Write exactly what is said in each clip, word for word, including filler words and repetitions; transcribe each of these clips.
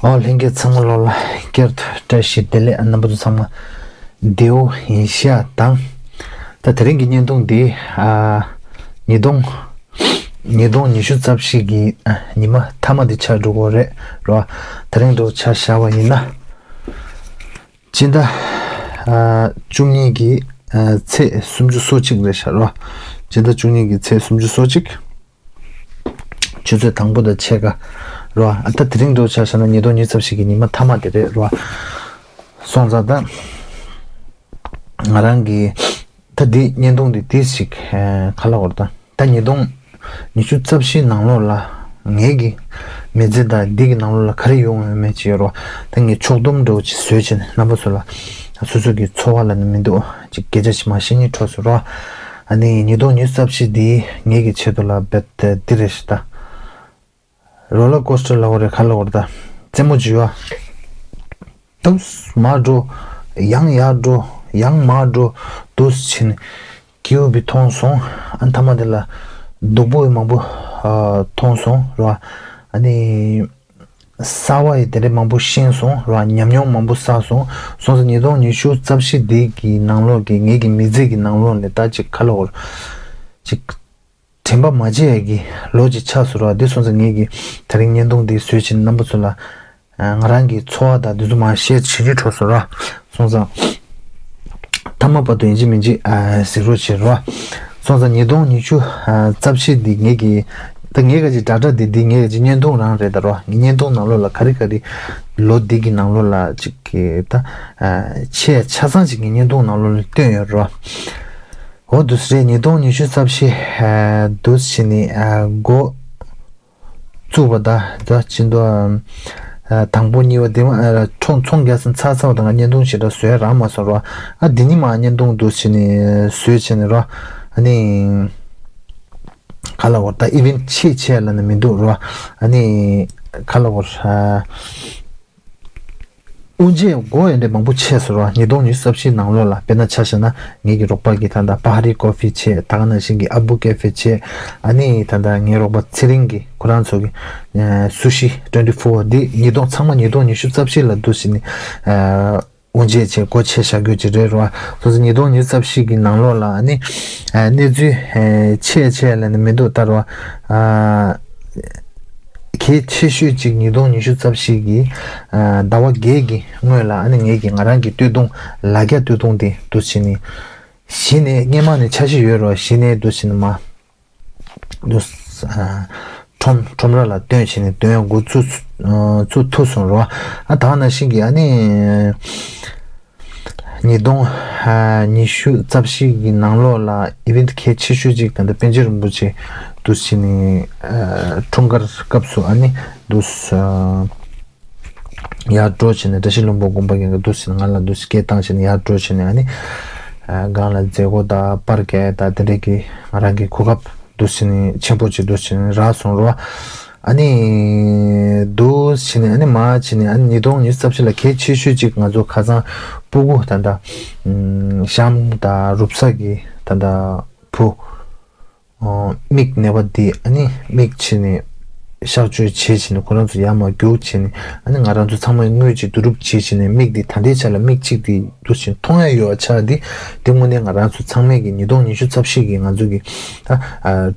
ཨོ་ལྷན་རྒྱས་ཚང་མ་ལོ་ལ་བསྐྱར་དུ་བཀྲ་ཤིས་བདེ་ལེགས། རྣམ་པ་ཚོ་ཚང་མ་བདེ་པོ་ཡིན་ཤག་དང་། ད་དེ་རིང་གི་བརྙན་ཐུང་འདི་ཨ་ཉིས་སྟོང་ཉིས་སྟོང་ཉི་ཤུ་རྩ་བཞི་གི་ཨ་ཉི་མ་མཐའ་མ་འདི་ཆགས་འགྲོ་གི་རེད་རོ། དེ་རིང་འདྲ་ཆ་བཞག་པ་ཡིན་ན། སྤྱི་ཟླ་ཨ་བཅུ་གཉིས་ཀྱི་ཨ་ཚེས་སུམ་ཅུ་སོ་གཅིག་རེད་ཤག་རོ། སྤྱི་ཟླ་བཅུ་གཉིས་ཀྱི་ཚེས་སུམ་ཅུ་སོ་གཅིག་ཆུ་ཚོད་དང་པོ་དང་ཕྱེད་ཀ་རོ། ཨ་ད་དེ་རིང་འདྲ་ཆ་བཞག་ན་ཉིས་སྟོང་ཉི་ཤུ་རྩ་བཞི་གི་ཉི་མ་མཐའ་མ་དེ་རེད་རོ། སོང་ཙང་ད་ང་རང་གི་ད་འདི་བརྙན་ཐུང་འདི་ཏིས་ཞིག་ཨ་ག་ལབ་དགོས་རེད། ད་ད་ཉིས་སྟོང་ཉི་ཤུ་རྩ་བཞི་ནང་ལོགས་ལ་ངེད་ཀྱི་མི་ཚེ་དང་འདི་གི་ནང་ལོགས་ལ་ག་རེ་ཡོང་ཡོད་མེད་ཅིག་ཡོད་རོ། ད་ངས་ཕྱོགས་བསྡོམས་འདྲ་བོ་ཅིག་བཟོས་བྱས་ནས་རྣམ་པ་ཚོ་ལ་སོ་སོ་གི་ཚོར་བ་ལབ་ན་མི་འདུག་ཅིག་སྐད་ཆ་ཅིག་མར་བཤད་སྙིང་བྲོ་སོང་རོ། ཨ་ནི་ཉིས་སྟོང་ཉི་ཤུ་རྩ་བཞི་འདི་ངེད་ཀྱི་ཆེད་དུ་ལ་རྦད་དེ་འདི་རེད་ཤག་ད། རོ་ལར་ཀོ་སི་ཊར་ལབ་དགོས་རེད་ག་ལབ་དགོས་རེད་ད། རྩེད་མོ་ཅིག་ཡོད་ཨ། དུས་མར་འགྲོ། ཡང་ཡར་འགྲོ། ཡང་མར་འགྲོ། འདུག་སེ་བྱས་ནས་སྐྱིད་པོ་མཐོང་སོང་། ཨ་མཐའ་མ་དེ་ལ་སྡུག་པོ་ཡང་མང་པོ་ཨ་མཐོང་སོང་རོ། ཨ་ནི་གསར་པ་ཡི་དེ་འདྲ་མང་པོ་ཤེས་སོང་རོ། ཉམས་མྱོང་མང་པོ་བསགས་སོང་། སོང་ཙང་ཉིས་སྟོང་ཉི་ཤུ་རྩ་བཞི་འདི་གི་ནང་ལོགས་ཀྱི་ངེད་ཀྱི་མི་ཚེ་གི་ནང་ལོགས་ནས་ད་ཅིག་ག་ལབ་དགོས་རེད་ཅིག་དྲན་པ་མ་བརྗེད་ཡ་གི་ལོ་གཅིག་ཆགས་སོང་ར། དེ་སོང་ཙང་ངེད་ཀྱིས་དེ་རིང་བརྙན་ཐུང་འདི་བཟོས་ཕྱིན་རྣམ་པ་ཚོ་ལ་ང་རང་གི་ཚོར་བ་དང་འདི་ཚོ་མར་བཤད་བྱེད་ཀྱི་འགྲོ་སོང་ར། སོང་ཙང་མཐའ་མ་བར་དུ་ཡིན་གཅིག་མིན་གཅིག་གཟིགས་རོགས་བྱེད་ར། སོང་ཙང་ཉིས་སྟོང་ཉི་ཤུ་རྩ་བཞི་འདི་ངེད་ཀྱི་ད་ངེད་ཀྱི་འདྲ་འདྲ་འདི་འདི་ངེད་ཀྱི་བརྙན་ཐུང་རང་རེད་ད་ར། ངའི་བརྙན་ཐུང་ནང་ལོགས་ལ་ག་རེ་ག་རེ་ལོ་འདི་གི་ནང་ལོགས་ལ་ཅིག་གི་ད་ཆེས་ཆ་ཚང་ཅིག་ངའི་བརྙན་ཐུང་ནང་ལོགས་ལ་བཏོན་ཡོད་ར། འོ་འདུག་སེ་རེད། ཉིས་སྟོང་ཉི་ཤུ་རྩ་བཞི་འདུག་སེ་བྱས་ནས་འགོ་བཙུགས་པ་ད་ད་ཕྱི་ཟླ་དང་པོ་གཉིས་པ་དེ་མ་ཚོང་ཚོང་རྒྱག་ཟིན་ཚར་ཚར་བ་དང་བརྙན་ཐུང་ཞེ་དྲག་བཟོས་རག་མ་སོང་ར། ཨ་འདི་ཉིན་མ་བརྙན་ཐུང་འདུག་སེ་བྱས་ནས་བཟོས་བྱས་ནས་ར། ཨ་ནི་ག་ལབ་དགོས་ད་ཨི་ཝེན་ཊི་ཆེ་ཆེ་ལབ་ན་མི་འདུག་ར། ཨ་ནི་ག་ལབ་དགོས། དབུ་འབྱེད་སྒོ་ཡང་འདྲ་མང་པོ་ཕྱེ་སོང་ར། ཉིས་སྟོང་ཉི་ཤུ་རྩ་བཞི་ནང་ལོགས་ལ་དཔེར་ན་ཆ་བཞག་ན་ངེད་ཀྱི་རོགས་པ་གི་ད་ལྟ་པ་ཧ་རི་ཀོ་ཧྥི་བྱས། ད་ག་ནང་བཞིན་གྱི་ཨ་བུ་ཀེ་ཧྥེ་བྱས། ཨ་ནི་ད་ལྟ་ངའི་རོགས་པ་ཚེ་རིང་གི་ཁོ་རང་ཚོ་གི་སུ་ཤི་ཊུ་ཝེན་ཊི་ཕོར་འདི་ཉིས་སྟོང་ཚང་མ་ཉིས་སྟོང་ཉི་ཤུ་རྩ་བཞི་ལ་འདུག་སེ་ནི་དབུ་འབྱེད་བྱས་སྒོ་ཕྱེ་བཞག་རྒྱུ་ཅིག་རེད་ར། སོ་སོ་ཉིས་སྟོང་ཉི་ཤུ་རྩ་བཞི་གི་ནང་ལོགས་ལ་ཨ་ནི་གནས་ཚུལ་ཆེ་ཆེ་ལབ་ནས་མི་འདུག་ད་ར། གལ་ཆེ་ཤོས་གཅིག་ཉིས་སྟོང་ཉི་ཤུ་རྩ་བཞི་གི་ཟླ་བ་བརྒྱད་ཀྱི་སྔོན་ལ་ཨ་ནི་ངེད་ཀྱི་ང་རང་གི་སྟོད་ཐུང་ལ་རྒྱ་སྟོད་ཐུང་དེ་འདུག་སེ་ནི་གཞི་ནས་སྔས་མ་ནས་འཆར་གཞི་ཡོད་ར། གཞི་ནས་འདུག་སེ་ནི་མ་འདུག་ཁྲོམ་ཁྲོམ་ར་ལ་བཏོན་བྱས་ནས་བཏོན་འགོ་ཚུགས་ཚུགས་ཐུབ་སོང་ར། ཨ་ད་ནང་བཞིན་གྱི་ཨ་ནི། ཉིས་སྟོང་ཉི་ཤུ་རྩ་བཞི་གི་ནང་ལོགས་ལ་ཨི་ཝེན་ཊི་གལ་ཆེ་ཤོས་གཅིག་ད་ལྟ་པཎ་ཆེན་རིན་པོ་ཆེ་འདུག་སེ་ནི་འཁྲུངས་སྐར་སྐབས་སུ་ཨ་ནི་འདུག་ཡར་འགྲོ་བྱས་ནས་བཀྲ་ཤིས་ལྷུན་པོ་དགོན་པ་གི་འདུག་སེ་ནི་ང་ལ་འདུག་སེ་སྐད་བཏང་བྱས་ནས་ཡར་འགྲོ་བྱས་ནས་ཨ་ནི་སྒང་ལ་མཛད་སྒོ་དང་པར་རྒྱག་དང་དེ་འདྲས་ཀྱི་ང་རང་གི་གོ་སྐབས་འདུག་སེ་ནི་ཆེན་པོ་ཅིག་འདུག་སེ་ནི་རག་སོང་ར། ཨ་ནི་འདུག་སེ་ནི་ཨ་ནི་མར་བྱས་ནས་ཨ་ནི་ཉིས་སྟོང་ཉི་ཤུ་རྩ་བཞི་ལ་གལ་ཆེ་ཤོས་ཅིག་ང་ཚོ་ཁ་སང་སྤུ་གུ་ད་ལྟ་གཤམ་དང་རུབ་ས་གི་ད་ལྟ་བུ་མིག་ནད་པ་འདི་ཨ་ནི་མིག་བྱས་ནས་གཤག་བཅོས་བྱས་བྱས་ནས་ཁོ་རང་ཚོ་ཡར་མར་རྒྱུགས་བྱས་ནས་ཨ་ནི་ང་རང་ཚོ་ཚང་མས་དངུལ་ཅིག་བསྡུ་རུབ་བྱས་བྱས་ནས་མིག་འདི་ད་ལྟའི་ཆ་ལ་མིག་གཅིག་འདི་འདུག་སེ་མཐོང་ཡ་ཡོད་པ་ཆགས་འདི་དེ་དངོས་གནས་ང་རང་ཚོ་ཚང་མས་ཀྱི་ཉིས་སྟོང་ཉི་ཤུ་རྩ་བཞི་གི་ང་ཚོ་གི་ད་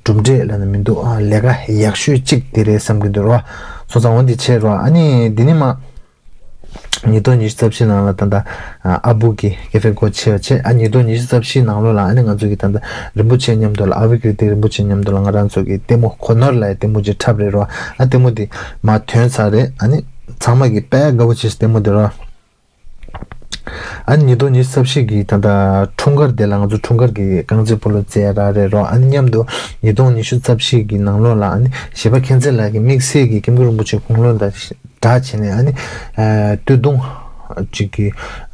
གྲུབ་འབྲས་ལབ་ན་མི་འདུག་ཨ་ལས་ཀ་ཡག་ཤོས་གཅིག་དེ་རེད་བསམ་གྱི་འདུག་ར། སོང་ཙང་འོ་འདི་བྱས་ར་ཨ་ནི་འདི་ནི་མ་ཉིས་སྟོང་ཉི་ཤུ་རྩ་བཞི་ནང་ལ་ད་ལྟ་ཨ་བུ་གི་ཀེ་ཧྥེ་སྒོ་ཕྱེ་བ་བྱས། ཨ་ཉིས་སྟོང་ཉི་ཤུ་རྩ་བཞི་ནང་ལོགས་ལ་ཨ་ནི་ང་ཚོ་གི་ད་ལྟ་རིན་པོ་ཆེ་མཉམ་དུ་ལ་ཨ་བུ་ཀིར་ཏི་རིན་པོ་ཆེ་མཉམ་དུ་ལ་ང་རང་ཚོ་གི་ལྟད་མོ་གོ་ནོར་ལ་ལྟད་མོ་ཅིག་འཁྲབ་རེད་ར། ཨ་ལྟད་མོ་འདི་མ་ཐོན་ཚར་རེད། ཨ་ནི་ཚང་མ་གི་དཔེ་དགའ་པོ་བྱས་ལྟད་མོ་འདི་ར། ཨ་ནི་ཉིས་སྟོང་ཉི་ཤུ་རྩ་བཞི་གི་ད་ལྟ་འཁྲུངས་སྐར་དེ་ལ་ང་ཚོ་འཁྲུངས་སྐར་གྱི་རྐང་རྩེད་སྤོ་ལོ་རྩེ་ཡ་རག་རེད་རོ། ཨ་ནི་མཉམ་དུ་ཉིས་སྟོང་ཉི་ཤུ་རྩ་བཞི་གི་ནང་ལོགས་ལ་ཨ་ནི་གཞས་པ་མཁྱེན་བརྩེ་ལགས་ཀྱིས་དམིགས་བསལ་གྱི་ཀེམ་ཀུན་རིན་པོ་ཆེ་དགུང་ལོ་དང་སྦྲགས་བྱས་ནས་ཨ་ནི་སྟོད་ཐུང་གཅིག་གི་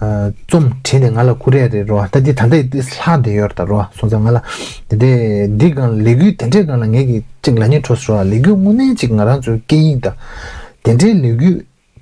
རྩོམ་བྲིས་ནས་ང་ལ་བསྐུར་ཡ་རེད་རོ། ད་འདི་ད་ལྟ་འདི་ལྷག་བསྡད་ཡོད་རེད་ད་རོ། སོང་ཙང་ང་ལ་དེ་འདྲས་འདི་སྒང་ལས་འགུལ་དེ་འདྲས་སྒང་ལ་ངེད་ཀྱིས་གཅིག་ལབ་སྙིང་བྲོ་སོང་ར། ལས་འགུལ་དངོས་གནས་གཅིག་ང་རང་ཚོའི་སྐད་ཡིག་དང་དེ་འདྲས་ལས་འགུལ་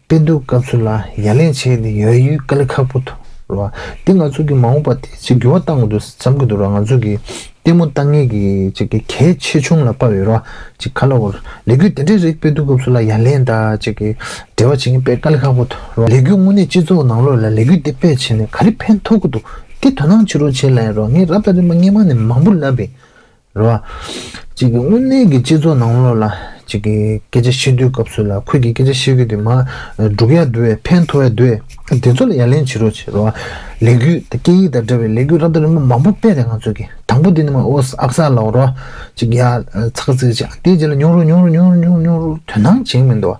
སྤེལ་དུས་སྐབས་སུ་ལ་ཡ་ལན་བྱས་ཏེ་ཡོད་ཡུལ་དཀའ་ལས་ཁག་པོ་འདུག་རེད་བ། འདི་ང་ཚོ་གི་མ་འོངས་པ་དེ་ཅིག་འགྱུར་བ་གཏང་དགོས་འདུག་བསམ་གྱི་འདུག་ར། ང་ཚོ་གི་ ལྟད་མོ་ལྟ་མཁན་གྱི་ཅིག་གི་གལ་ཆེ་ཆུང་ལ་དཔག་ཡོད་རོ། ཅིག་ག་ལབ་དགོས་རེད། ལས་འགུལ་དེ་འདྲའི་རིགས་སྤེལ་དུས་སྐབས་སུ་ལ་ཡ་ལན་དང་ཅིག་གི་འབྲེལ་བ་བྱེད་མཁན་དཔེ་དཀའ་ལས་ཁག་པོ་འདུག་རོ། ལས་འགུལ་དངོས་གནས་སྤྱི་ཚོགས་ནང་ལོགས་ལ་ལས་འགུལ་འདི་སྤེལ་བྱས་ནས་ག་རེ་ཕན་ཐོགས་ཀྱི་འདུག་དེ་དོ་སྣང་བྱེད་རོགས་བྱེད་ལབ་ཡ་རོ། ངས་རབ་དང་རིམ་པ་སྔོན་མ་ནས་མང་པོ་ལབ་པས། རེད་བ། ཅིག་གི་དངོས་གནས་ཀྱི་སྤྱི་ཚོགས་ནང་ལོགས་ལ་ཅིག་གི་སྐད་ཆ་བཤད་དུས་སྐབས་སུ་ལ་ཁོས་ཀྱི་སྐད་ཆ་བཤད་རྒྱུ་དེ་མ་འགྲུབ་ཡ་འདུག་བས། ཕན་ཐོགས་ཡ་འདུག་བས། དེ་ཚོ་ལ་ཡ་ལན་བྱེད་རོགས་བྱེད། རེད་བ། ལས་འགུལ་དང་སྐད་ཡིག་དང་འབྲེལ་བའི་ལས་འགུལ་རབ་དང་རིམ་པ་མང་པོ་སྤེལ་རེད་ང་ཚོས་ཀྱི། དང་པོ་དེ་ནི་མ་ཨོ་ཨག་ས་ལ་རེད་བ། ཅིག་ཡ་ཚག་ཚིག་ཅིག་དེའི་རྗེས་ལ་ཉུང་རུ་ཉུང་རུ་ཉུང་རུ་ཉུང་རུ་ཉུང་རུ་དོ་སྣང་བྱེད་མི་འདུག་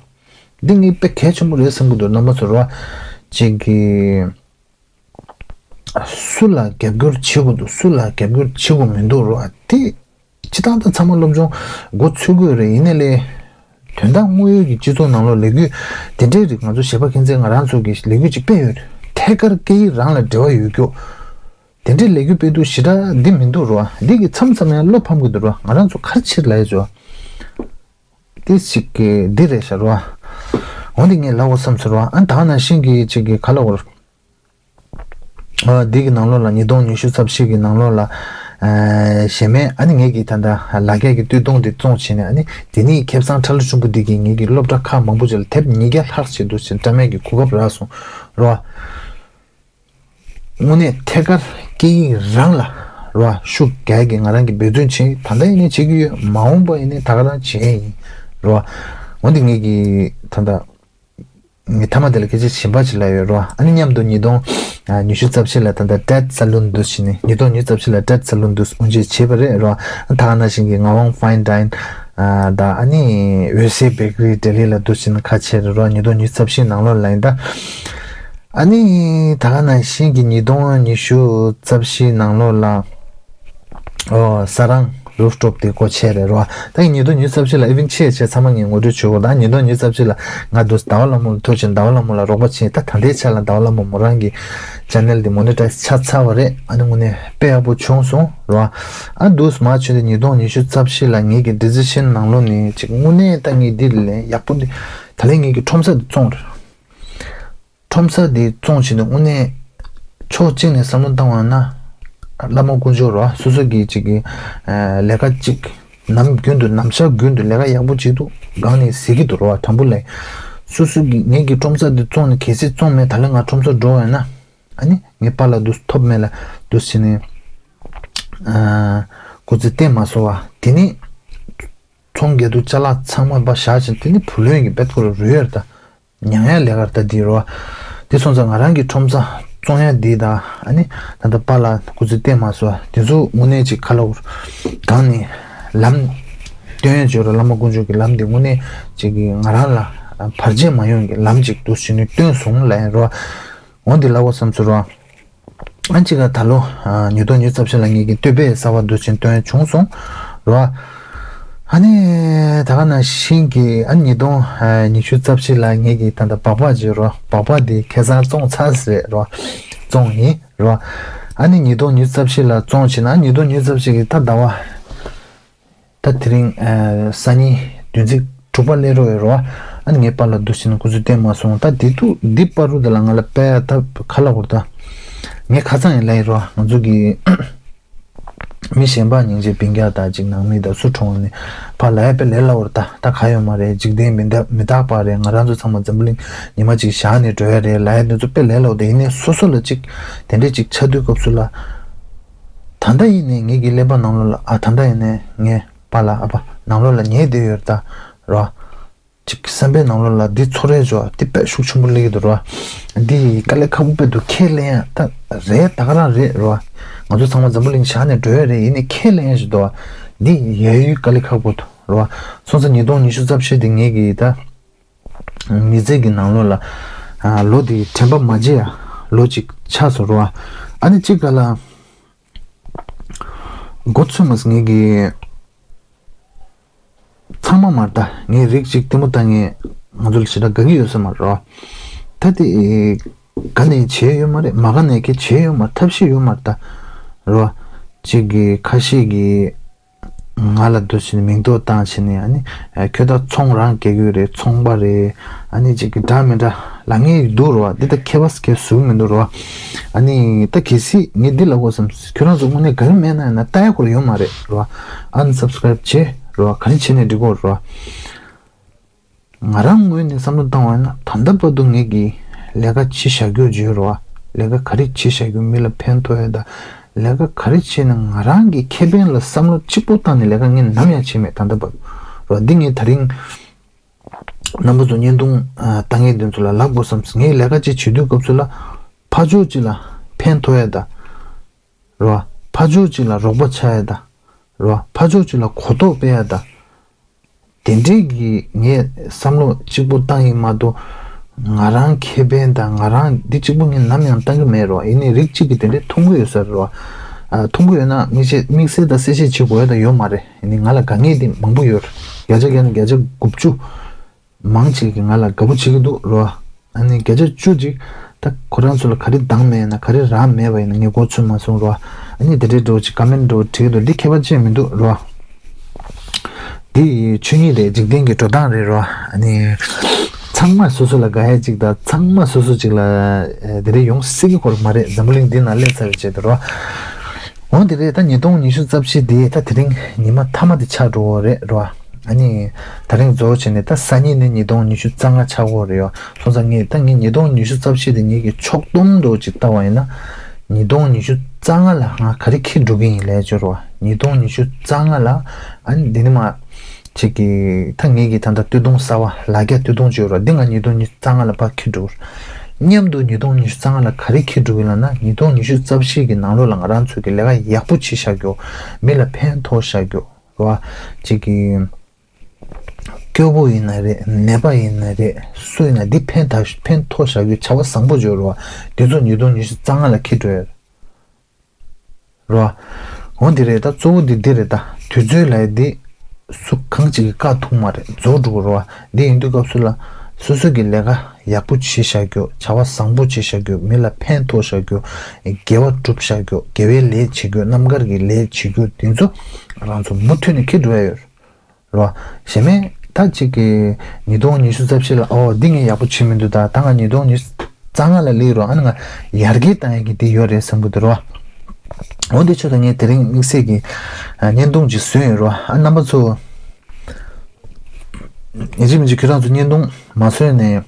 བ། འདི་ངས་དཔེ་གལ་ཆེན་པོ་རེད་བསམ་གྱི་འདུག་རྣམ་པ་ཚོ་རེད་བ། ཅིག་གི་སུ་ལ་རྒྱབ་སྐྱོར་བྱེད་དགོས་འདུག་སུ་ལ་རྒྱབ་སྐྱོར་བྱེད་དགོས་མི་འདུག་རོ། དེ་སྤྱི་བཏང་ད་ཚང་མ་སློབ་སྦྱོང་འགོ་ཚུགས་དགོས་རེད། ཡིན་ནའི་ལས་དོན་དག་དངོས་ཡོད་ཀྱི་སྤྱི་ཚོགས་ནང་ལོགས་ལས་འགུལ་དེ་འདྲའི་རིགས་ང་ཚོ་གཞས་པ་མཁན་ཚན་ང་རང་ཚོ་གི་ལས་འགུལ་ཅིག་སྤེལ་ཡོད་རེད། ཐད་ཀར་སྐད་ཡིག་རང་ལ་འབྲེལ་བ་ཡོད་རྒྱུ་དེ་འདྲའི་ལས་འགུལ་སྤེལ་དུས་ཞེ་དྲག་འདི་མི་འདུག་རོ། འདི་གི་མཚམས་མཚམས་ཡང་བློ་ཕམ་གི་འདུག་རོ། ང་རང་ཚོ་ག་རེ་བྱེད་ལབ་ཡ་ཅོ། དེ་ཞིག་གི་འདི་རེད་ཤག་རོ། འོན་ཏེ་ངས་ལབ་དགོས་བསམ་སོང་རོ། ཨ་ད་ནང་བཞིན་གྱི་ཅིག་གི་ག་ལབ་དགོས་རེད། ཨ་འདི་གི་ནང་ལོགས་ལ་ཉིས་སྟོང་ཉི་ཤུ་རྩ་བཞི་གི་ནང་ལོགས་ལ་ཨ་གཞས་མས་ཨ་ནི་ངེད་ཀྱི་ད་ལྟ་ལ་རྒྱ་གི་སྟོད་ཐུང་དེ་བཙོང་བྱས་ནས། ཨ་ནི་དེ་ནི་ཁེ་བཟང་ཁྲ་ལོ་ཆུང་པོ་འདི་གིས་ངེད་ཀྱི་སློབ་གྲྭ་ཁག་མང་པོ་ཅིག་ལ་དེབ་ཉིས་བརྒྱ་ལྷག་ཅིག་འདུག་ཟེར་བཀྲ་མེད་ཀྱི་གོ་སྐབས་རག་སོང་རོ། དངོས་གནས་ཐད་ཀར་སྐད་ཡིག་རང་ལ་རོ་ཤུགས་རྒྱག་གི་ང་རང་གིས་འབད་བརྩོན་བྱེད། ད་ལྟ་ཡིན་ནའི་བྱེད་ཀྱི་ཡོད། མ་འོངས་པ་ཡིན་ནའི་ད་ག་རང་བྱེད་ཡིན་རོ། འོན་ཏེ་ངེད་ཀྱི་ད་ལྟ་ངས་མཐའ་མ་དེ་ལ་སྐད་ཆ་གཞན་པ་ཞིག་ལབ་ཡོད་རོ། ཨ་ནི་མཉམ་དུ་ཉིས་སྟོང་ཉི་ཤུ་རྩ་བཞི་ལ་ད་ལྟ་Tet Saloon འདུག་ཟེར་ནས། ཉིས་སྟོང་ཉི་ཤུ་རྩ་བཞི་ལ་Tet Saloon འདུག་དབུ་འབྱེད་བྱས་པ་རེད་རོ། ད་ག་ནང་བཞིན་གྱི་ངག་དབང་Fine Dine དང་ཨ་ནི་འོད་གསལ་བེ་ཀ་རི་ལྡི་ལི་ལ་འདུག་ཟེར་ནས་ཁ་ཕྱེ་རེད་རོ། ཉིས་སྟོང་ཉི་ཤུ་རྩ་བཞི་ནང་ལོགས་ལ་ཡིན་ད། ཨ་ནི་ད་ག་ནང་བཞིན་གྱི་ཉིས་སྟོང་ཉི་ཤུ་རྩ་བཞི་ནང་ལོགས་ལ། ཨོ་ས་རང་Rooftop དེ་སྒོ་ཕྱེ་རེད་རོ། ད་ཡིན་ཉིས་སྟོང་ཉི་ཤུ་རྩ་བཞི་ལ་ཨི་ཝེན་ཊི་ཆེ་ཆེ་ཚང་མ་ངས་ངོ་སྤྲོད་བྱེད་དགོས། ད་ཉིས་སྟོང་ཉི་ཤུ་རྩ་བཞི་ལ་ང་འདུག་ཟླ་བ་ལྷ་མོ་ལ་ཐུག་ཕྱིན། ཟླ་བ་ལྷ་མོ་ལ་རོགས་པ་བྱས། ད་ད་ལྟའི་ཆ་ལ་ཟླ་བ་ལྷ་མོ་མོ་རང་གི་ཅེ་ནལ་དེ་མོ་ནི་ཊའི་ཛི་ཆགས་ཚར་བ་རེད། ཨ་ནི་དངོས་གནས་དཔེ་ཡག་པོ་བྱུང་སོང་རོ། ཨ་འདུག་མ་བྱུང་དེ་ཉིས་སྟོང་ཉི་ཤུ་རྩ་བཞི་ལ་ངེད་ཀྱི་ཌི་སི་ཤན་ནང་ལོགས་ནས་ཅིག་དངོས་གནས་ད་ངས་འདི་ལས་ཡག་པོ་འདི་ད་ལན་ངེད་ཀྱི་ཁྲོམ་ས་འདི་བཙོང་རེད། ཁྲོམ་ས་དེ་བཙོང་བྱས་ནས་དངོས་གནས་ཕྱོགས་གཅིག་ནས་བསམ་བློ་བཏང་བ་ན། བླ་མ་དཀོན་མཆོག་རོ། སོ་སོ་གི་ཅིག་གི་ཨ་ལས་ཀ་ཅིག་ནམ་རྒྱུན་དུ་ནམ་ཞག་རྒྱུན་དུ་ལས་ཀ་ཡག་པོ་བྱེད་འདུག་སྒང་ནས་ཟེར་གྱི་འདུག་རོ། དྲང་པོ་ལས། སོ་སོ་གི་ངེད་ཀྱི་ཁྲོམ་ས་དེ་བཙོང་ནས་གལ་སྲིད་བཙོང་མེད་ད་ལན་ང་ཁྲོམ་ས་འགྲོ་བས་ན། ཨ་ནི་ངའི་པཱ་ལགས་འདུག་ཐོབ་མེད་ལ་འདུག་ཟེར་ནས་ཨ་སྐུ་ཚེ་བརྟན་མ་སོང་བ་དེ་ནི། ཚོང་རྒྱག་དུས་ཅ་ལག་ཚང་མ་ཕར་བཞག་བྱས་དེ་ནི་བུ་ལོན་གྱི་བེད་ཁོ་ར་རུལ་ཡར་ད། མྱང་ཡ་ལས་ཀར་ད་འདི་རོ། དེ་སོང་ཙང་ང་རང་གི་ཁྲོམ་ས་བཙོང་ཡ་འདི་དང་ཨ་ནི་ད་ལྟ་པཱ་ལགས་སྐུ་ཚེ་བརྟན་མ་སོང་དེ་ཚོ་དངོས་གནས་ཅིག་ཁ་ལོ་གང་ནས་ལམ་སྟོན་ཡ་བྱོས་རོ། བླ་མ་དཀོན་མཆོག་གི་ལམ་འདི་དངོས་གནས་ཅིག་གི་ང་རང་ལ་བར་ཆད་མ་ཡོང་གི་ལམ་ཅིག་འདུག་ཟེར་ནས་སྟོན་སོང་ལབ་ཡ་རོ། འོ་འདི་ལབ་དགོས་བསམ་ཚུལ་རོ། ཨ་ཅིག་ག་ད་ལོ་ཨ་ཉིས་སྟོང་ཉི་ཤུ་རྩ་བཞི་ལ་ངེད་ཀྱི་སྟོད་པའི་གསར་པ་འདུག་ཅིང་སྟོན་བྱུང་སོང་རོ། ཨ་ནི་ད་ག་ནང་བཞིན་གྱི་ཨ་ཉིས་སྟོང་ཉི་ཤུ་རྩ་བཞི་ལ་ངེད་ཀྱི་ད་ལྟ་སྦག་སྦག་ཅིག་རོ། སྦག་སྦག་འདི་ཁ་སང་བཙོང་ཚར་ཟེར་རོ། བཙོང་ཡིན་རོ། ཨ་ནི་ཉིས་སྟོང་ཉི་ཤུ་རྩ་བཞི་ལ་བཙོང་བྱས་ན་ཉིས་སྟོང་ཉི་ཤུ་རྩ་བཞི་གི་ད་ཟླ་བ། ད་དེ་རིང་ཨ་སང་ཉིན་བདུན་ཚིགས་དྲུག་པ་སླེབས་རོགས་ཡོད་རོ། ཨ་ནི་ངའི་པཱ་ལགས་འདུག་ཟེར་ནས་སྐུ་ཚེ་བརྟན་མ་སོང་། ད་དེ་དུས་འདི་བར་དུ་དེ་ལ་ང་ལ་དཔེ་ད་ག་ལབ་དགོས་རེད་ད། ངས་ཁ་སང་ཡང་ལབ་ཡིན་རོ། ང་ཚོ་གི་མི་གཞན་པ་སྙིང་རྗེ་སྤུན་ཀྱག་དང་ཅིག་ནང་མི་དང་སུ་གྲོངས་ནས་ཕར་ལབ་ཡ་དཔེ་ལས་སླ་པོ་རེད་ད། ད་ག་ཡོད་མ་རེད། འཇིག་རྟེན་མི་འདག་མི་རྟག་པ་རེད། ང་རང་ཚོ་ཚང་མ་འཛམ་བུ་གླིང་ཉི་མ་གཅིག་བཞག་ནས་འགྲོ་ཡ་རེད་ལབ་ཡ་དེ་ཚོ་དཔེ་ལས་སླ་པོ་དེ། ཡིན་ནའི་སོ་སོ་ལ་ཅིག་དེ་འདྲས་ཅིག་ཆགས་དུས་སྐབས་སུ་ལ། ད་ལྟ་ཡིན་ནའི་ངེད་ཀྱི་ཀླད་པ་ནང་ལོགས་ལ་ཨ་ད་ལྟ་ཡིན་ནའི་ངའི་པཱ་ལགས་ཨ་ཕ་ནང་ལོགས་ལ་ཉལ་བསྡད་ཡོད་རེད་ད་རོ། ཅིག་བསམ་པའི་ནང་ལོགས་ལ་འདི་ཚོར་ཡ་ཅིག་འདི་དཔེ་ཤུགས་ཆེན་པོ་སླེབས་ཀྱི་འདུག་རོ། འདི་དཀའ་ལས་ཁག་པོ་དཔེ་འདུག་ཁས་ལེན་ཡ་ད་རེད། ད་ག་རང་རེད་རོ། ང་ཚོ་ཚང་མ་འཛམ་བུ་གླིང་བཞག་ནས་འགྲོ་ཡ་རེད། ཡིན་ནའི་ཁས་ལེན་ཡ་ཞིག་འདུག་འདི་ཡ་ཡུལ་དཀའ་ལས་ཁག་པོ་འདུག་རོ། སོང་ཙང་ཉིས་སྟོང་ཉི་ཤུ་རྩ་བཞི་འདི་ངེད་ཀྱི་ད། མི་ཚེ་གི་ནང་ལོགས་ལ་ཨ་ལོ་དེ་དྲན་པ་མ་བརྗེད་ཡ་ལོ་གཅིག་ཆགས་སོང་རོ། ཨ་ནི་གཅིག་ག་ལ་འགོ་ཚུགས་མ་ངེད་ཀྱི་ཚང་མ་མ་རེད་ད། ངའི་རིགས་གཅིག་ལྟད་མོ་ལྟ་མཁན་ང་ཚོ་ལ་ཞེ་དྲག་དགའ་གི་ཡོད་ས་མ་རེད་རོ། ད་དེ་ག་ནས་བྱས་ཡོད་མ་རེད། མ་ག་ནས་ཀྱི་བྱས་ཡོད་མ་རེད། ཐབས་ཤེས་ཡོད་མ་རེད་ད་རོ། གཅིག་གི་ཁ་ཤས་ཀྱི། ང་ལ་འདུག་བྱས་ནས་མིང་འདོགས་བཏང་བྱས་ནས། ཨ་ནི་ཁྱོད་ད་ཚོང་རང་རྒྱག་གི་རེད། ཚོང་པ་རེད། ཨ་ནི་ཅིག་གི་འདྲ་མི་འདྲ་ལབ་མཁན་འདུག་རེད་བ། འདི་ད་ཁྱད་པར་ཁྱད་བཟོ་གི་མི་འདུག་རེད་བ། ཨ་ནི་ད་གལ་སྲིད་ངས་འདི་ལབ་དགོས་བསམ། ཁྱོད་རང་ཚོ་དངོས་གནས་དགའ་གི་མེད་ན་ཡང་ན་ལྟ་ཡ་ཁོ་རང་ཡོད་མ་རེད་རེད་བ། Unsubscribe་བྱེད་རེད་བ། ག་རེ་བྱས་ནས་འགྲིག་གོ་རེད་བ། ང་རང་ངོས་ནས་བསམ་བློ་བཏང་བ་ཡིན་ན། ད་ལྟ་བར་དུ་ངེད་ཀྱིས་ལས་ཀ་བྱེད་བཞག་རྒྱུ་བརྗོད་རོགས། ལས་ཀ་ག་རེ་བྱེད་བཞག་རྒྱུ། མི་ལ་ཕན་ཐོགས་ཡ་དང་། ལས་ཀ་ག་རེ་བྱེད་ན་ང་རང་གི་ཁེ་ཕན་ལ་བསམ་བློ་གཅིག་པོ་བཏང་ནས་ལས་ཀ་ངས་ནམ་ཡང་བྱས་མེད། ད་ལྟ་བར་དུ་རོགས། འདི་ངས་དེ་རིང་རྣམ་པ་ཚོ་བརྙན་ཐུང་ཨ་ལྟ་མཁན་དེ་ཚོ་ལ་ལབ་དགོས་བསམ། ངས་ལས་ཀ་ཅིག་བྱེད་དུས་སྐབས་སུ་ལ་ཕར་ཕྱོགས་གཅིག་ལ་ཕན་ཐོགས་ཡ་དང་། རོ། ཕར་ཕྱོགས་གཅིག་ལ་རོགས་པ་ཆགས་ཡ་ད། རོ། ཕར་ཕྱོགས་གཅིག་ལ་གོ་རྟོགས་སྤེལ་ཡ་ད། དེ་འདྲའི་གི་ངས་བསམ་བློ་གཅིག་པོ་བཏང་ཡིན་མ་གཏོགས། ང་རང་ཁེ་ཕན་དང་ང་རང་འདི་གཅིག་པོ་ངས་ནམ་ཡང་བཏང་གི་མེད་རོ། ཡིན་ནའི་རིགས་གཅིག་གིས་དེ་འདྲའི་མཐོང་གི་ཡོད་ས་རེད་རོ། ཨ། མཐོང་གི་ཡོད་ན་དམིགས་བསལ་དམིགས་བསལ་དང་གསལ་བཤད་བྱེད་དགོས་ཡ་ད་ཡོད་མ་རེད། ཡིན་ནའི་ང་ལ་དགའ་མཁན་དེ་མང་པོ་ཡོད་རེད། བརྒྱ་ཆ་བརྒྱ་ནས་བརྒྱ་ཆ་དགུ་བཅུ། མང་ཆེ་གིས་ང་ལ་དགའ་པོ་བྱེད་ཀྱི་འདུག་རོ། ཨ་ནི་བརྒྱ་ཆ་བཅུ་ཅིག་ད་ཁོ་རང་ཚོ་ལ་ག་རེ་འདང་མེད་ན། ག་རེ་རག་མེད་པ་ཡིན་ན་ངས་མགོ་ཚོས་མ་སོང་རོ། ཨ་ནི་དེ་འདྲའི་འདྲ་བོ་ཅིག་ཀ་མེན་འདྲ་བོ་བྲིས་འདུག་འདི་ཁྱད་པར་ཅན་མི་འདུག་རོ། འདི་ཆོས་ཉིད་རེད། འཇིག་རྟེན་གྱི་འགྲོ་སྟངས་རེད་རོ། ཨ་ནི་ཚང་མ་སོ་སོ་ལ་དགའ་ཡ་ཅིག་དང་། ཚང་མ་སོ་སོ་ཅིག་ལ་དེ་འདྲའི་ཡོང་སྲིད་ཀྱི་ཁོ་རང་མ་རེད། འཛམ་བུ་གླིང་འདི་ན་སླེབས་ཚར་བའི་རྗེས་དུ་རོ། འོ་འདི་རེད། ད་ཉིས་སྟོང་ཉི་ཤུ་རྩ་བཞི་འདི་ད་དེ་རིང་ཉི་མ་མཐའ་མ་དེ་ཆགས་འགྲོ་གི་རེད་རོ། ཨ་ནི་དེ་རིང་རྫོགས་བྱས་ནས་ད་སང་ཉིན་ནས་ཉིས་སྟོང་ཉི་ཤུ་རྩ་ལྔ་ཆགས་ཀྱི་ཡོད་རེད་ཡོ། སོང་ཙང་ངས་ད་ངས་ཉིས་སྟོང་ཉི་ཤུ་རྩ་བཞི་དེ་ངེད་ཀྱི་ཕྱོགས་བསྡོམས་འདྲ་བོ་ཅིག་བལྟས་པ་ཡིན་ན། ཉིས་སྟོང་ཉི་ཤུ་རྩ་ལྔ་ལ་ང་ག་རེ་འཁྱེར་འགྲོ་གི་ཡིན་ལབ་ཡ་ཅིག་ཡོད་རེད་བ། ཉིས་སྟོང་ཉི་ཤུ་རྩ་ལྔ་ལ། ཨ་ནི་འདི་ནས་མར་ཅིག་གི་ད་ངེད་ཀྱི་ད་ལྟ་སྟོད་ཐུང་གསར་པ། ལ་རྒྱ་སྟོད་ཐུང་ཅིག་ཡོད་རེད་བ། འདི་ང་ཉིས་སྟོང་ཉི་ཤུ་རྩ་ལྔ་ལ་ཕར་འཁྱེར་འགྲོ་གི་རེད། མཉམ་དུ་ཉིས་སྟོང་ཉི་ཤུ་རྩ་ལྔ་ལ་ག་རེ་འཁྱེར་འགྲོ་གི་ལབ་ན། ཉིས་སྟོང་ཉི་ཤུ་རྩ་བཞི་གི་ནང་ལོགས་ལ་ང་རང་ཚོ་གི་ལས་ཀ་ཡག་པོ་བྱེད་བཞག་རྒྱུ། མི་ལ་ཕན་ཐོགས་བཞག་རྒྱུ་རེད་བ། ཅིག་གི་སྐྱོ་པོ་ཡིན་ན་རེད། ནད་པ་ཡིན་ན་རེད། སུ་ཡིན་ན་འདི་ཕན་ཐོགས་ཕན་ཐོགས་བཞག་རྒྱུ་བྱ་བ་བཟང་པོ་ཅིག་ཡོད་རེད་བ། འདི་ཚོ་ཉིས་སྟོང་ཉི་ཤུ་རྩ་ལྔ་ལ་འཁྱེར་འགྲོ་ཡ་རེད། རོ། འོ་འདི་རེད། ད་གཙོ་བོ་འདི་འདི་རེད། ད་དུས་ཚོད་ལབ་ཡ་འདི་སུ་གང་ཅིག་གིས་བཀག་ཐུབ་མ་རེད། རྫོགས་འགྲོ་གི་རེད་བ། འདི་ཡིན་དུས་སྐབས་སུ་ལ་སོ་སོ་གི་ལས་ཀ་ཡག་པོ་བྱེད་བཞག་རྒྱུ། བྱ་བ་བཟང་པོ་བྱེད་བཞག་རྒྱུ། མི་ལ་ཕན་ཐོགས་བཞག་རྒྱུ། དགེ་བ་སྒྲུབ་བཞག་རྒྱུ། དགེ་བའི་ལས་བྱེད་རྒྱུ། རྣམ་དཀར་གྱི་ལས་བྱེད་རྒྱུ། འདི་ཚོ་རང་ཚོ་མུ་མཐུད་ནས་འཁྱེར་འགྲོ་ཡ་ཡོད་རེད། རོ། གཞན་མ་ད་ཅིག་གི་ཉིས་སྟོང་ཉི་ཤུ་རྩ་བཞི་ལ་ཨོ་འདི་ངས་ཡག་པོ་བྱེད་མི་འདུག་ད་ད་ང་ཉིས་སྟོང་ཉི་ཤུ་རྩ་ལྔ་ལ་སླེབས་རོ། ཨ་ནི་ང་ཡར་རྒྱས་བཏང་ཡག་གི་འདི་ཡོད་རེད་བསམ་གི་འདུག་རོ། འོ་འདི་ཆོ་ད་ངས་དེ་རིང་དམིགས་བསལ་གྱི་ཨ་བརྙན་ཐུང་ཅིག་བཟོས་ཡོད་རོ། ཨ་རྣམ་པ་ཚོ་ཡིན་གཅིག་མིན་གཅིག་ཁྱོད་རང་ཚོ་བརྙན་ཐུང་མ་བཟོས་ནས།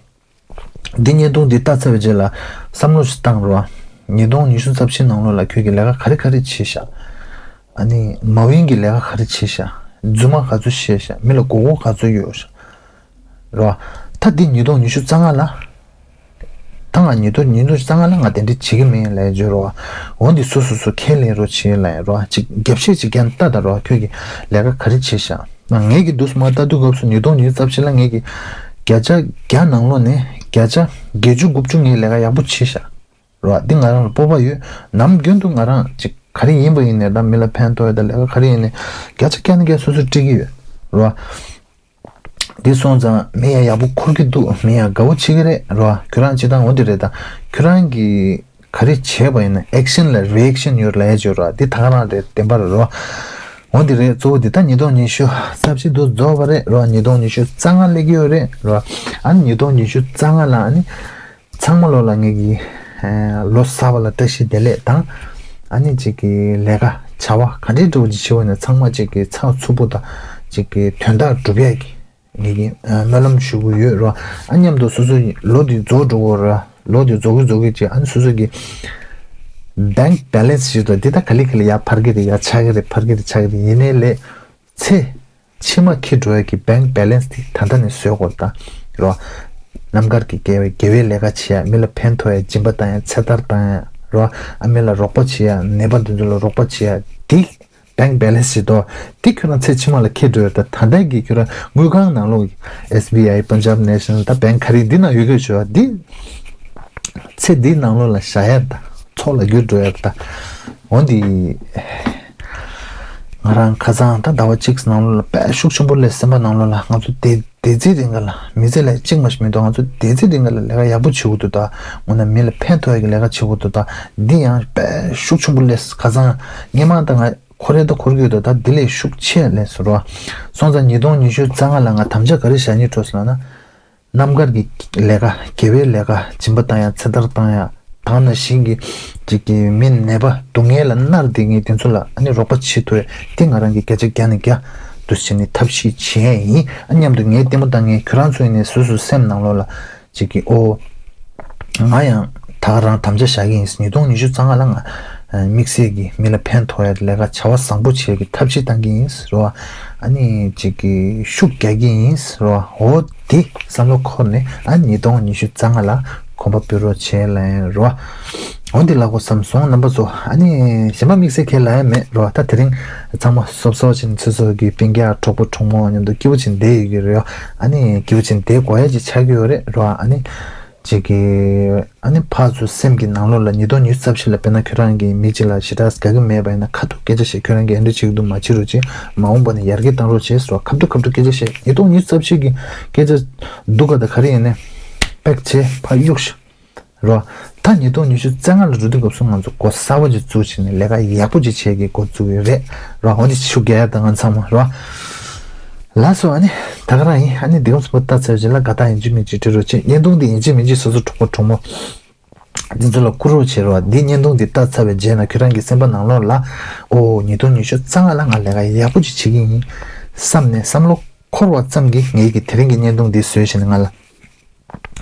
འདི་བརྙན་ཐུང་འདི་ལྟ་ཚར་བའི་རྗེས་ལ་བསམ་བློ་ཞིག་བཏང་རོགས། ཉིས་སྟོང་ཉི་ཤུ་རྩ་བཞི་ནང་ལོགས་ལ་ཁྱོད་ཀྱིས་ལས་ཀ་ག་རེ་ག་རེ་བྱས་ཤག་ཨ་ནི་མ་འོངས་ཀྱི་ལས་ཀ་ག་རེ་བྱས་ཤག་རྫུན་མ་ག་ཚོད་བཤད་ཤག་མི་ལ་མགོ་སྐོར་ག་ཚོད་ཡོད་ཤག་རོ། ད་འདི་ཉིས་སྟོང་ཉི་ཤུ་རྩ་ལྔ་ལ། ད་ང་ཉིས་སྟོང་ཉི་ཤུ་རྩ་ལྔ་ལ་ང་དེ་འདྲ་བྱེད་ཀྱི་མིན་ལབ་བརྗོད་རོ། འོ་འདི་སོ་སོ་སོ་ཁས་ལེན་རོགས་བྱེད་ལབ་རོ། ཅིག་རྒྱབ་བཤད་ཅིག་རྒྱབ་ལྟ་ད་རོ། ཁྱོད་ཀྱིས་ལས་ཀ་ག་རེ་བྱས་ཤག་ང་ངེད་ཀྱི་འདུག་སེ་མར་ལྟ་དུས་སྐབས་སུ་ཉིས་སྟོང་ཉི་ཤུ་རྩ་བཞི་ལ་ངེད་ཀྱིས་བརྒྱ་ཆ་བརྒྱ་ནང་ལོགས་ནས་བརྒྱ་ཆ་བརྒྱད་ཅུ་དགུ་བཅུ་ངས་ལས་ཀ་ཡག་པོ་བྱས་ཤག་རོ། འདི་ང་རང་ལ་སྤོབས་པ་ཡོད། ནམ་རྒྱུན་དུ་ང་རང་ཅིག་ག་རེ་ཡིན་པ་ཡིན་ནས་ད་མི་ལ་ཕན་ཐོགས་ཡ་ད་ལས་ཀ་ག་རེ་ཡིན་ནས་བརྒྱ་ཆ་བརྒྱ་ནས་བརྒྱ་སོ་སོ་སྤྲད་ཀྱི་ཡོད་རོ། འདི་སོང་ཙང་མི་ཡང་ཡག་པོ་འཁོར་གྱི་འདུག་མི་ཡང་དགའ་བོ་བྱེད་ཀྱི་རེད་རོ། ཁྱོད་རང་སྤྱིར་བཏང་འོ་འདི་རེད། ད་ཁྱོད་རང་གིས་ག་རེ་བྱས་པ་ཡིན་ན་ཨེག་ཤན་ལ་རི་ཨེག་ཤན་ཡོད་ལབ་ཡ་ཅིག་ཡོད་རོ། འདི་ད་ག་རང་རེད། བདེན་པ་རེད་རོ། འོ་འདི་རེད། གཙོ་བོ་འདི་ད་ཉིས་སྟོང་ཉི་ཤུ་རྩ་བཞི་འདུག་རྫོགས་པ་རེད་རོ། ཉིས་སྟོང་ཉི་ཤུ་རྩ་ལྔ་སླེབས་ཀྱི་ཡོད་རེད་རོ། ཨ་ནི་ཉིས་སྟོང་ཉི་ཤུ་རྩ་ལྔ་ལ་ཨ་ནི། ཚང་མ་ལོ་ལ་ངེད་ཀྱི་ཨེ་ལོ་གསར་པ་ལ་བཀྲ་ཤིས་བདེ་ལེགས་དང་། ཨ་ནི་གཅིག་གི་ལས་ཀ་བྱ་བ་ག་འདྲའི་འགྲོ་གི་བྱེད་པ་ན་ཚང་མ་གཅིག་གི་ཚགས་ཚུད་པོ་དང་གཅིག་གི་དོན་དག་སྒྲུབ་ཡས་ཀྱི་ངེད་ཀྱི་ཨ་སྨོན་ལམ་ཞུ་གི་ཡོད་རོ། ཨ་མཉམ་དུ་སོ་སོ་ཡི་ལོ་འདི་རྫོགས་འགྲོ་གི་ར། ལོ་འདི་རྫོགས་གི་རྫོགས་གི་ཅིག་ཨ་ནི་སོ་སོ་གི་bank balance་ཞིག་དང་འདི་ད་ག་ལེ་ག་ལེ་ཡར་འཕར་གི་རེད། ཡར་ཆག་གི་རེད། འཕར་གི་རེད། ཆག་གི་རེད། ཡིན་ནའི་ལས། ཚེ་ཕྱི་མ་འཁྱེར་འགྲོ་ཡ་གི་bank balance་དེ་ད་ལྟ་ནས་བཟོ་དགོས་ད། རོ། རྣམ་དཀར་གྱི་དགེ་བའི་དགེ་བའི་ལས་ཀ་བྱེད་ཡ། མི་ལ་ཕན་ཐོགས་ཡ། སྦྱིན་པ་བཏང་ཡ། ཚེ་ཐར་བཏང་ཡ། རོ། ཨ་མི་ལ་རོགས་པ་བྱེད་ཡ། ནད་པ་འདི་ཚོ་ལ་རོགས་པ་བྱེད་ཡ། དེ་bank balance་ཞིག་ཏོ། དེ་ཁྱོད་རང་ཚེ་ཕྱི་མ་ལ་འཁྱེར་འགྲོ་ཡ་ད། ད་ལྟ་གི་ཁྱོད་རང་དངུལ་ཁང་ནང་ལོགས་ཀྱི་S B I Punjab National་ད་bank་ག་རེ་འདི་ནང་ཡོད་གི་ཆོག་འདི། ཚེ་འདིའི་ནང་ལོགས་ལ་བཞག་ཡ་ད། ཚོགས་ལ་འགྱུར་འགྲོ་ཡ་ད། འོ་འདི། ང་རང་ཁ་སང་ད་ཟླ་བ་གཅིག་ནང་ལོགས་ལ་དཔེ་ཤུགས་ཆེན་པོ་སླེབས། སེམས་པ་ནང་ལོགས་ལ་ང་ཚོ་སྡེ་སྡེ་ཚན་རིང་ག་ལ་མི་ཚེ་ལ་གཅིག་མ་ཞིག་མི་འདུག་ང་ཚོ་སྡེ་ཚན་རིང་ག་ལ་ལས་ཀ་ཡག་པོ་བྱེད་དགོས་འདུག་ད། འོ་ན་མི་ལ་ཕན་ཐོགས་ཡ་གི་ལས་ཀ་བྱེད་དགོས་འདུག་ད། འདི་ཡང་དཔེ་ཤུགས་ཆེན་པོ་སླེབས། ཁ་སང་སྔས་མ་ད་ང་ འཁོར་ཡ་ད་འཁོར་གྱི་ཡོད་ད། ད་འདི་ལས་ཤུགས་ཆེ་ལས་ཟེར་བ། སོང་ཙང་ཉིས་སྟོང་ཉི་ཤུ་རྩ་ལྔ་ལ་ང་དམ་བཅའ་ག་རེ་བཞག་སྙིང་བྲོ་སོང་ལབ་ན། རྣམ་དཀར་གྱི་ལས་ཀ། དགེ་བའི་ལས་ཀ་སྦྱིན་པ་བཏང་ཡ། ཚེ་ཐར་བཏང་ཡ། དེ་ནང་བཞིན་གྱི་ཅིག་གི་མི་ནད་པ་སྡུག་བསྔལ་ལ་མནར་བསྡད་མཁན་དེ་ཚོ་ལ་ཨ་ནི་རོགས་པ་བྱེད་ཐུབ་ཡ་དེ་ང་རང་གི་བརྒྱ་ཆ་བརྒྱ་ནས་བརྒྱ་འདུག་བྱས་ནས་ཐབས་ཤེས་བྱས་ཡིན། ཨ་མཉམ་དུ་ངའི་ལྟད་མོ་ལྟ་མཁན་ཁྱོད་རང་ཚོ་ཡིན་ནའི་སོ་སོའི་སེམས་ནང་ལོགས་ལ་ཅིག་གི་ཨོ། ང་ཡང་ད་ག་རང་དམ་བཅའ་བཞག་གི་ཡིན། ཉིས་སྟོང་ཉི་ཤུ་རྩ་ལྔ་ལ་ང་དམིགས་བསལ་གྱི་མི་ལ་ཕན་ཐོགས་ཡ་ལས་ཀ་བྱ་བ་བཟང་པོ་བྱེད་ཀྱི་ཐབས་ཤེས་བཏང་གི་ཡིན་ཟེར་བ། ཨ་ནི་ཅིག་གི་ཤུགས་རྒྱག་གི་ཡིན་ཟེར་བ། འོ་དེ་བསམ་བློ་འཁོར་ནས་ཨ་ཉིས་སྟོང་ཉི་ཤུ་རྩ་ལྔ་ལ་གོམ་པ་སྤོས་རོགས་བྱས་ལབ་ཡ་རེད་བ། འོ་འདི་ལབ་དགོས་བསམ་སོང་རྣམ་པ་ཚོ། ཨ་ནི་གཞན་པ་དམིགས་བསལ་གང་ཡང་ལབ་ཡ་མེད་རེད་བ། ད་དེ་རིང་ཚང་མ་སོབ་སོབ་བྱས་ནས་ཚོད་ཚོད་ཀྱི་སྤུན་ཀྱག་གྲོགས་པོ་གྲོགས་མོ་མཉམ་དུ་སྐྱིད་པོ་བྱས་ནས་བསྡད་ཡོད་ཀྱི་རེད་བ། ཨ་ནི་སྐྱིད་པོ་བྱས་ནས་བསྡད་དགོས་ཡ་ཅིག་ཆགས་ཀྱི་ཡོད་རེད་རེད་བ། ཨ་ནི་ཅིག་གི་ཨ་ནི་ཕར་ཚུར་སེམས་ཀྱི་ནང་ལོགས་ལ་ཉིས་སྟོང་ཉི་ཤུ་རྩ་བཞི་ལ་དཔེར་ན་ཁྱོད་རང་གིས་མི་གཅིག་ལ་ཞེ་དྲག་དགའ་གི་མེད་པ་ཡིན་ན་ཁ་ཐུག་སྐད་ཆ་བཤད། ཁྱོད་རང་གིས་ཨེ་འདྲ་བྱེད་ཀྱི་འདུག་མ་བྱེད་རོགས་བྱེད། མ་འོངས་པ་ནས་ཡར་རྒྱས་བཏང་རོགས་བྱེད་ཟེར་བ། ཁ་ཐུག་ཁ་ཐུག་སྐད་ཆ་བཤད། ཉིས་སྟོང་ཉི་ཤུ་རྩ་བཞི་གི་སྐད་ཆ་སྡུག་ག་དང་ག་རེ་ཡིན་ནའི་པེག་བྱས་ཕར་གཡུག་ཤོག་རོ། ད་ཉིས་སྟོང་ཉི་ཤུ་རྩ་ལྔ་ལ་འགྲོ་དུས་སྐབས་སུ་ང་ཚོ་འགོ་གསར་པ་ཅིག་བཙུགས་བྱས་ནས་ལས་ཀ་ཡག་པོ་ཅིག་བྱེད་ཀྱི་འགོ་བཙུགས་ཡོད་རེད་རོ། འོ་འདི་ཤུགས་རྒྱག་ཡ་ད་ང་ཚང་མ་རོ། ལགས་སོ། ཨ་ནི་ད་ག་རང་ཡིན། ཨ་ནི་འདི་གམ་སུ་པ་ལྟ་ཚར་རྗེས་ལ་དགའ་རྟགས་ཡིན་གཅིག་མིན་གཅིག་སྤྲད་རོགས་བྱེད། བརྙན་ཐུང་འདི་ཡིན་གཅིག་མིན་གཅིག་སོ་སོ་གྲོགས་པོ་གྲོགས་མོ་འདི་ཚོ་ལ་བསྐུར་རོགས་བྱེད་རོགས། འདི་བརྙན་ཐུང་འདི་ལྟ་ཚར་བའི་རྗེས་ན་ཁྱོད་རང་གི་སེམས་པ་ནང་ལོགས་ལ་ཨོ་ཉིས་སྟོང་ཉི་ཤུ་རྩ་ལྔ་ལ་ང་ལས་ཀ་ཡག་པོ་ཅིག་བྱེད་ཀྱི་ཡིན་བསམ་ནས་བསམ་བློ་འཁོར་བ་ཙམ་གྱིས་ངེད་ཀྱི་དེ་རིང་གི་བརྙན་ཐུང་འདི་བཟོས་བྱས་ནས་ང་ལ་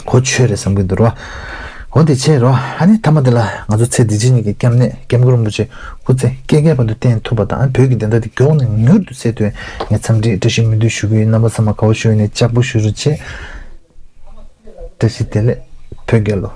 གོ་ཆོད་རེད་བསམ་གྱི་འདུག་རོ། འོ་དེ་བྱས་རོ། ཨ་ནི་མཐའ་མ་དེ་ལ་ང་ཚོ་ཚེ་འདི་ཕྱི་གཉིས་ཀྱི་སྐྱབས་གནས་སྐྱབས་མགོན་རིན་པོ་ཆེ་སྐུ་ཚེ་བསྐལ་བརྒྱའི་བར་དུ་བརྟན་ཐུབ་པ་དང་། ཨ་ནི་བོད་ཀྱི་བདེན་མཐའ་དེ་མགྱོགས་ནས་མྱུར་དུ་གསལ་ཐུབ་ཡ་ངས་འཚམས་འདྲི་བཀྲ་ཤིས་སྨོན་འདུན་ཞུ་གི་ཡོད། རྣམ་པ་ཚང་མ་དགའ་བོ་ཞུ་ཡིན་ནས་ལྕགས་པོ་ཞུ་རོགས་བྱེད། བཀྲ་ཤིས་བདེ་ལེགས། བོད་རྒྱལ་ལོ།